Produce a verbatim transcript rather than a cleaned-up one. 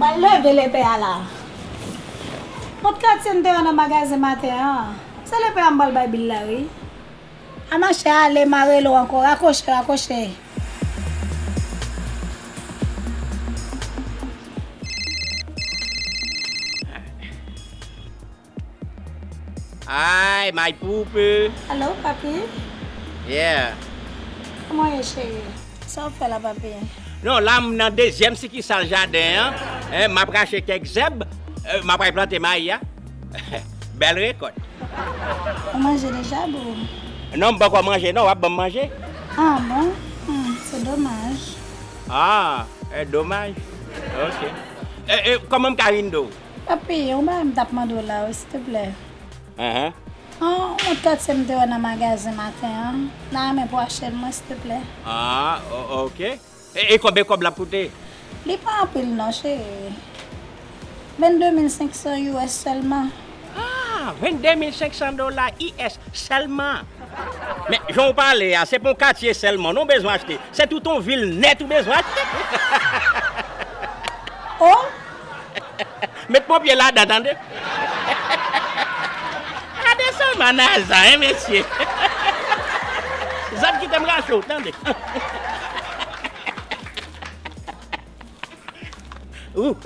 Pral leve lepè a la. Mont katye m te wè nan magazen maten an. Se lepè a m pral bay bil la, wi. A mache ale, m a rele w ankò. Rakwoche, rakwoche. Ay, my poopy. Alo, papi? Yeah. Kòman w ye, cheri? Sa w fè la, papi? Non, la m nan dezyèm sikisal jaden an. Hein, m ap rache kèk zèb, euh, m ap al plante mayi a. Bèl rekòt. Ou manje deja, boo? Non, m poko manje non, w ap ban m manje? Ah bon? Hmm, se domaj. Ah, e domaj. Ok. E, e, kòman m ka vin do w? Papi, yon bagay m t ap mande w la wi, silteplè. Ahan. An, yon mont katye m te wè nan magazen maten an. M ta renmen pou w achte l mwen, silteplè. Ah, o- ok. E, e konbyen kòb l ap koute? Li pa anpil non, cheri. Vennde mil senk san U S sèlman. Ah, vennde mil senk san dola U S sèlman. Men, jan w pale a, se pa yon katye sèlman non w bezwen achte. Se tout yon vil nèt ou bezwen achte. Oh! Met ponpye ladan, tande. Gade sèlman naza, hein, mesye. Zèb kite m rache w, tande. Ou.